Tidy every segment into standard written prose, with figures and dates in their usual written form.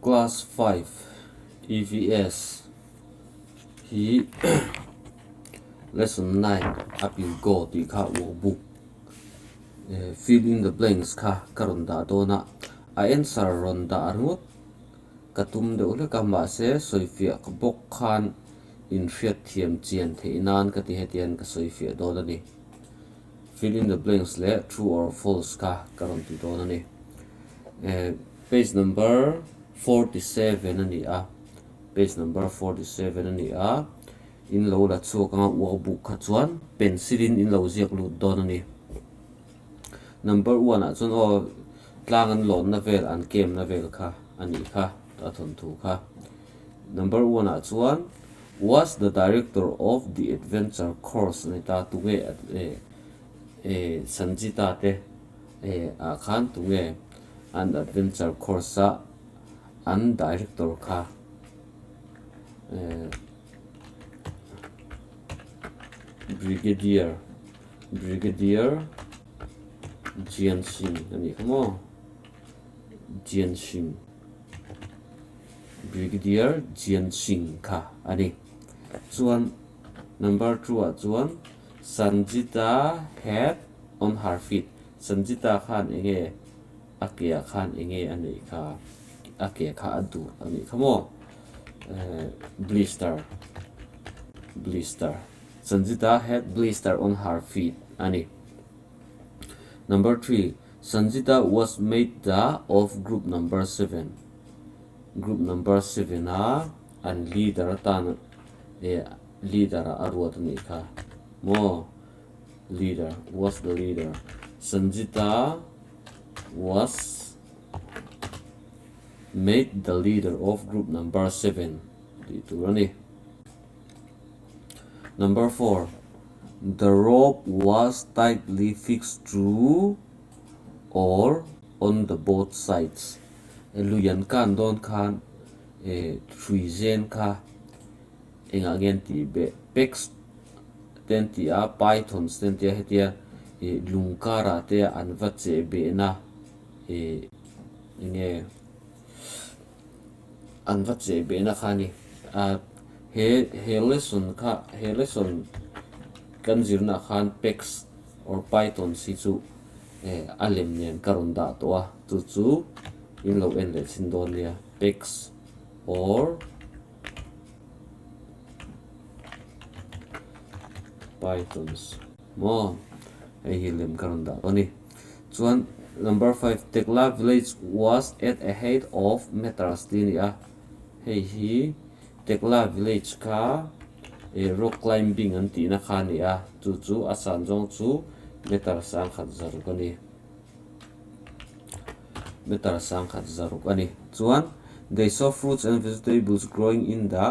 Class 5 EVS hi lesson 9 up you go tih kha workbook fill in the blanks kha ka rawn dah dawn a, a answer rawn dah ringawt ka tum deuh hlek a mahse sawifiah ka bawk khan inhriatthiam chian theih nan ka ti hetiang ka sawifiah dawn a ni. Fill in the blanks leh true or false kha ka rawn ti dawn a ni. Page number 47 a ni a, page number 47 a ni a, in lo la chhuak anga workbook kha chuan pencil in in lo ziak lut dawn a ni. Number 1 ah chuan aw tlang an lawnna vel an camp na vel kha a nih kha a thawnthu kha. Number 1 ah chuan was the director of the adventure course a ni ta tunge Sanjita te ah khan tunge an adventure course a an director kha Brigadier Brigadier Jian Singh a nih kha maw Jian Singh Brigadier Jian Singh kha a ni chuan number 2 ah chuan Sanjita had on her feet Sanjita khan enge a ke ah khan enge a neih kha a ke kha a dur a nih kha maw blister blister Sanjita had blister on her feet a ni. Number 3 Sanjita was made the of group number 7 group number 7 a an leader atan leader a ruat a nih kha maw leader was the leader Sanjita was made the leader of group number 7 tih tur a ni. Number 4 the rope was tightly fixed to or on the both sides lui an kan dawn khan hrui zen kha engah nge an tih beh pegs te an ti a pythons te an ti a hetia ih lung karah te an va cheh behna ih enge an va cheh behna kha a ni a he he lesson kha he lesson kan zirna ah khan pegs or pythons hi chu eh a lem nen ka rawn dah tawh a chu chu in lo en leh chhin dawn nia pegs or pythons maw hei hi lem ka rawn dah tawh a ni chuan number 5 Tekla village was at a height of meters tih a ni a hei hi Tekla village kha eh rock climbing an tihna kha a ni a chu chu a san zawng chu meter sangkhat zaruk a ni. Meter sangkhat zaruk a ni. Chuan they saw fruits and vegetables growing in the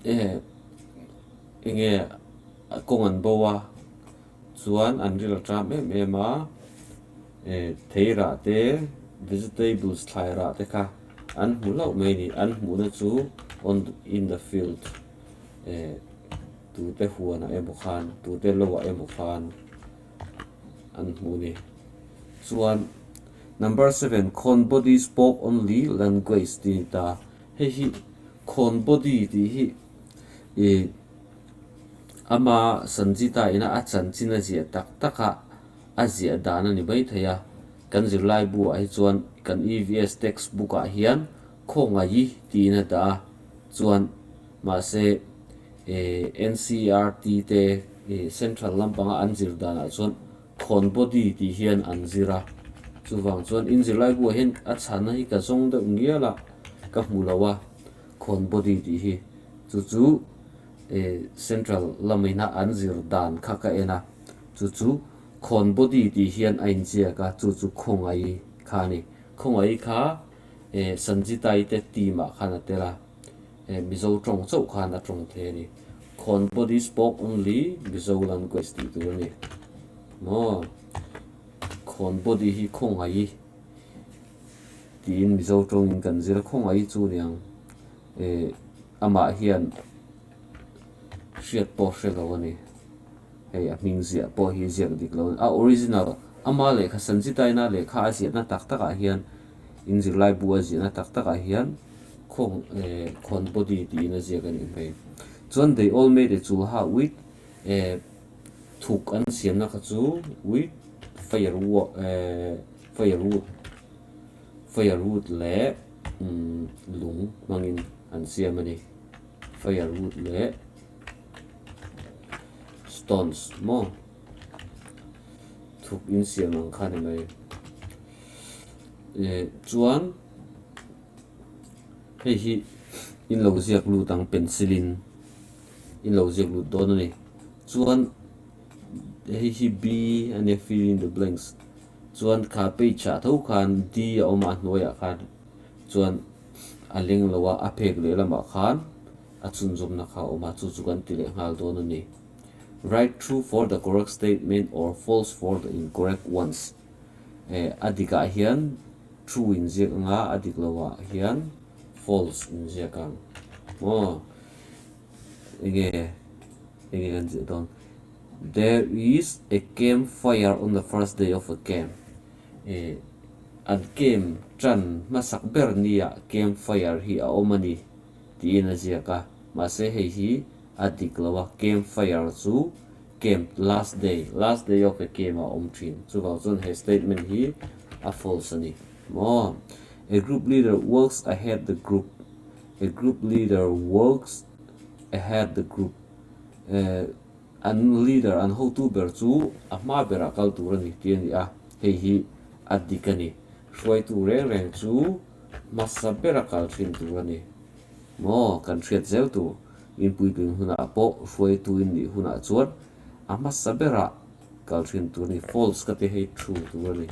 eh enge kawng an bo a chuan an ril a ṭam em em a eh thei rah te vegetables thlai rah te kha an hmu hlauh mai a ni. An hmuhna chu on in the field eh tute huanah emaw khan tute lo ah emaw khan. an hmu ni. Chuan number 7 Khon body spoke only language tih a ni ta. Hei hi Khon body tih hi ih ama Sanjita ina a chanchin a ziah tak tak a a ziah dan a ni mai thei a. Kan zirlai bu ah hi chuan kan EVS textbook ah hian Khawngaih tiin a dah a. Chuan mahse eh NCERT te ih central lampanga an zir danah chuan khawn body tih hian an zir a chuvang chuan in zirlai buah hian a chhanna hi ka zawng deuh ngial a ka hmu lo a khawn body tih hi chu chu eh central lamina an zir dan kha ka en a chu chu khawn body tih hian a inziak a chu chu khawngaih kha a ni khawngaih kha eh Sanjitai te team ah khan a tel a. Mizo tawng chauh khan a tawng thei a ni. Khawn body spoke only Mizo language tih tur a ni. Maw? Khawn body hi khawngaih tiin Mizo tawngin kan zir a, khawngaih chu niang amah hian hriat pawh hre lo a ni. Hei a hming ziah pawh hi ziak dik lo a ni. A original ama lehkha Sanjitaina lehkha a ziahna tak takah hian. In zirlai bu a ziahna tak takah hian khawng eh khawn body tiin a ziak a nih hmel. Chuan they all made a chulha with eh thuk an siamna kha chu with firewood eh firewood firewood leh umm lung hmangin an siam a ni. Firewood leh stones maw thuk in siam ang kha ni mai. Eh chuan hei hi in lo ziak lut ang pencil in in lo ziak lut dawn a ni. Chuan hei hi B a nia fill in the blanks chuan kha page ah tho khan D a awm a a hnuaiah khan chuan a leng lo a, a phek lehlamah khan a chhunzawmna kha a awm a, chu chu kan ti leh nghal dawn a ni. Write true for the correct statement or false for the incorrect ones. Eh, a dikah hian true in ziak ang a, a dik loah hian false in ziak ang. Maw? Enge, enge kan ziah dawn? There is a campfire on the first day of a camp. Eh, an camp tan hmasak ber nia campfire hi a awm a ni tiin a ziak a, mahse hei hi a dik lo a, campfire chu camp last day, last day of a camp a awm thin. Chuvang chuan he statement hi a false a ni maw? A group leader walks ahead the group, a group leader walks ahead the group, eh, An leader, an hotu ber chu a hma berah kal tur a ni tih a ni a, hei hi a dik a ni. Hruaitu reng reng chu hmasa bera kal thin tur a ni. Maw, kan hriat zel tur, inpuitling hunah pawh hruaitu in nih hunah chuan a hmasa berah kal thin tur a ni. False ka ti hei true tur a ni.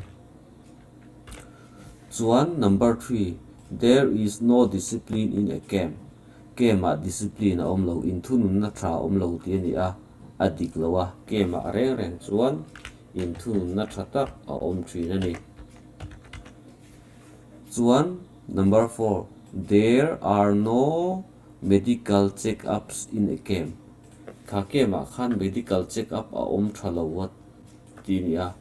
Chuan number 3, there is no discipline in a camp. Camp-ah discipline a awm lo, inthununna tha a awm lo tih a ni a, a dik lo a, camp-ah reng reng chuan inthununna tha tak a awm thin a ni. Chuan number 4, there are no medical check-ups in a camp. Kha camp-ah khan medical check-up a awm tha lo a tih a ni a,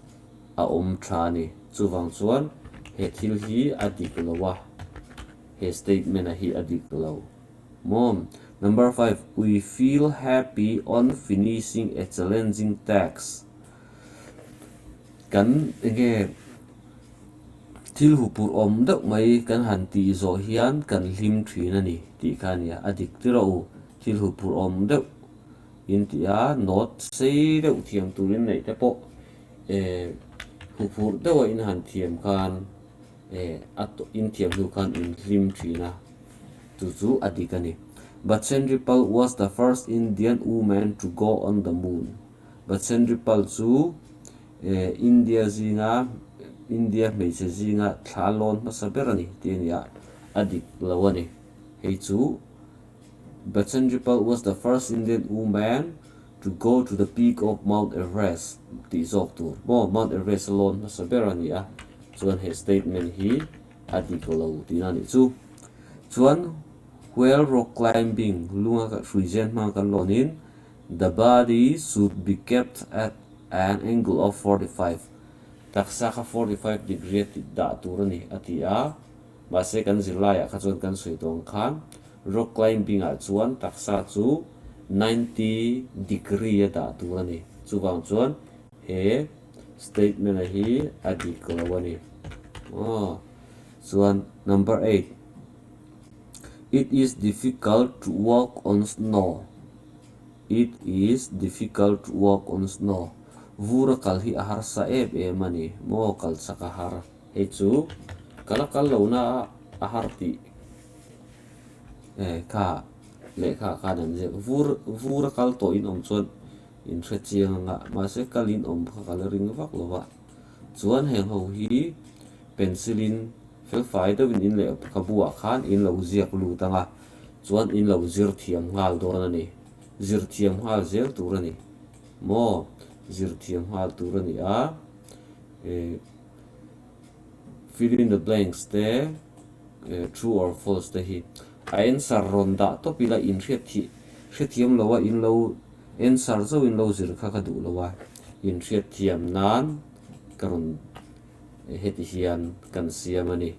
a awm tha a ni. Chuvang chuan he thil hi a dik lo a. He statement a hi a dik lo maw? Number 5, We feel happy on finishing a challenging task. Kan enge thil hupur awm deuh mai kan han tih zawh hian kan hlim thin a ni tih kha a nia, a dik tir a u. Thil hupur awm deuh in tih a, note sei deuh thiam turin neih te pawh eh huphurh deuha in han thiam khan Eh, a in thiam hnu khan in hlim thin a, chu chu a dik a ni. Bachendri Pal was the first Indian woman to go on the moon. Bachendri Pal chu eh, India zinga, India hmeichhe zinga thla lawn hmasa ber a ni tih a ni a, a dik lo a ni. Hei chu Bachendri Pal was the first Indian woman to go to the peak of Mount Everest tih zawk tur maw? Mount Everest a lawn hmasa ber a ni a, chuan he statement hi a dik lo tihna a nih chu. Chuan while rock climbing lunga hrui zen hmanga kan lawnin the body should be kept at an angle of 45 taksa kha 45 degree a ti dah tur a ni a ti a. Mahse kan zirlaiah kha chuan kan sawi tawh ang khan rock climbing ah chuan taksa chu 90 degree a dah tur a ni. Chuvang chuan he statement a hi a dik lo a ni. Aw chuan number 8, It is difficult to walk on snow. It is difficult to walk on snow. Vur a kal hi a harsa em em a ni. Maw kal chak a har. Hei chu ka la kal lo na a, a har tih eh kha lehkha ah khan an ziak. Vur vur a kal tawh in awm chuan in hre chiang ang a, mahse kal in awm kha ka la ring vak lo va. Chuan heng ho hi pencil in fel fai deuh in in lehkhabu ah khan in lo ziak lut ang a, chuan in lo zir thiam nghal dawn a ni. Zir thiam nghal zel tur a ni maw? Zir thiam nghal tur a ni a eh. Fill in the blanks te, true or false te hi a answer rawn dah tawp ila in hriat thih hrethiam lo a in lo answer zauh in lo zir kha ka duh lo a, in hriatthiam nan ka rawn heti hian kan siam a ni.